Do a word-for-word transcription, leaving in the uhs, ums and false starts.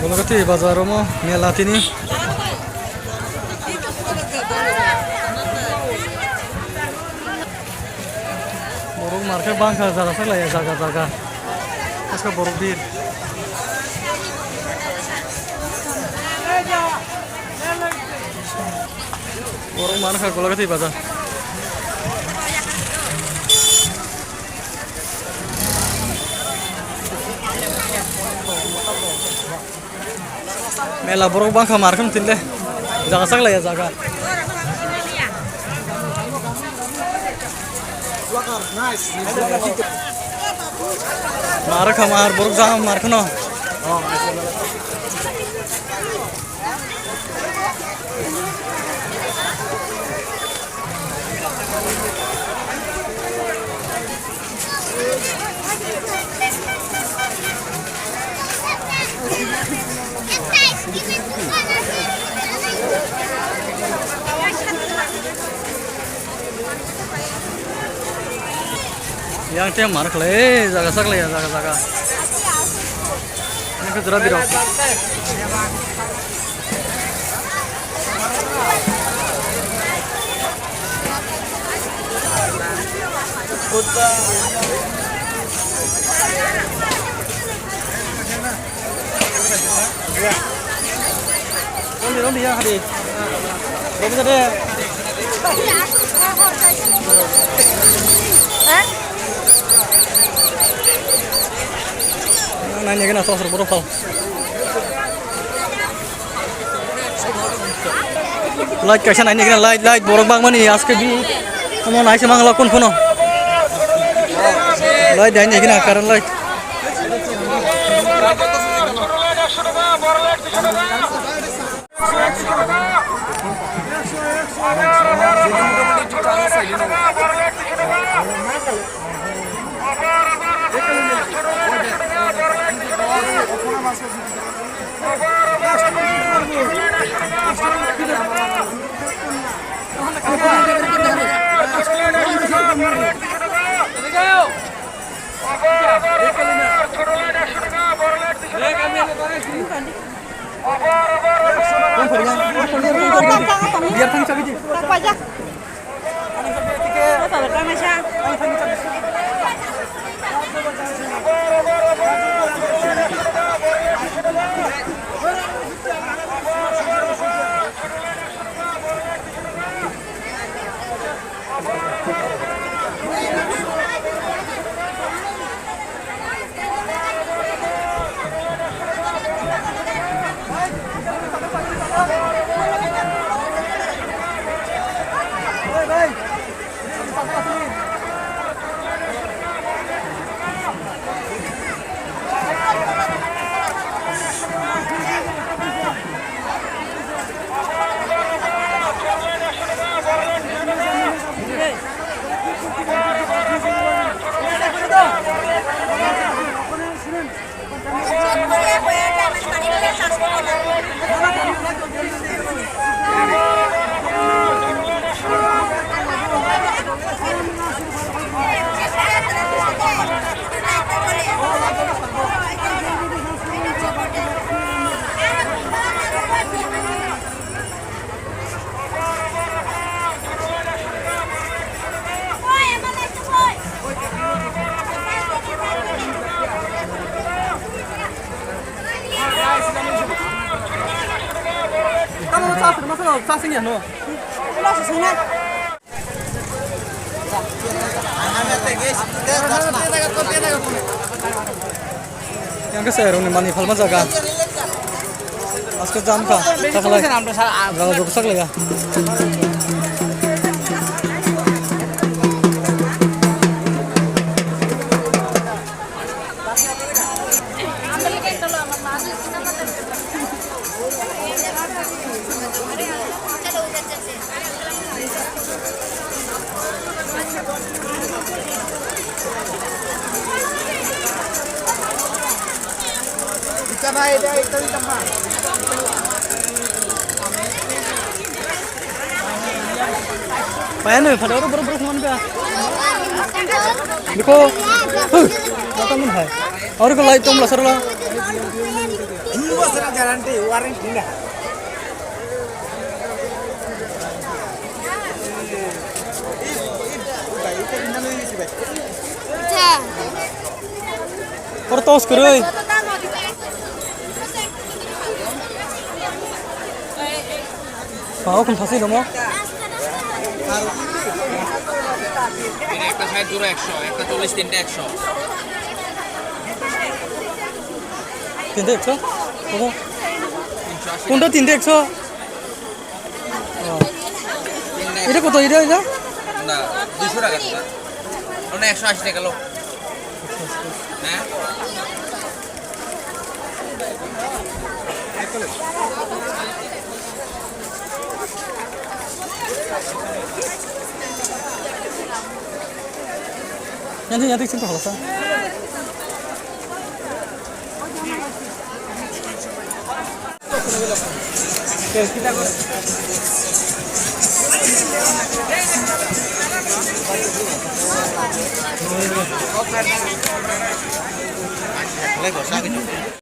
Gulagati bazar omo mela tini. Borok market bangkha jaga saklaiya jaga jaga. Aska borok bir. Borok mankha Gulagati bazar. Mela borok bangkha markham tinde. Jaga saklaiya jaga. Markham ar borok jang markhano. Yang tei mar khlai, jaga sak lai, jaga, jaga. Ini ke jera birok. Romdi, romdi, ya, hadi. Romdi, deh. Nai, nai, kena, sosro, boro, pal. Light kaisa nai nigina, light, light, borok bangmani aske bi. Omo nai se mangla kun kuno. Light dai nigina, current light. Yang ke saya rong ni mani phalma jaga. Aske jam ka, sakhalai. Jaga jok saklai ya. Payano, pada orang baru baru kemana dia? Biko, huh, datang pun hai. Orang ke light tom lah sarla. Dui bosor ni guarantee, warranty na. Oro tos kwrwi. Ba, o khum thasi romo. একটা ষাট, দুটো একশো, একটা চল্লিশ, তিনটে একশো। তিনটে একশো? কত? তিনশো আশি কোনটা টাকা। তিনটে একশো? ও। তিনটে এটা কত? এটা, এটা? না, দুশো টাকা দাদা। মানে একশো আশি টাকা লো। হ্যাঁ? Yang, yang, yang, yang, yang, yang.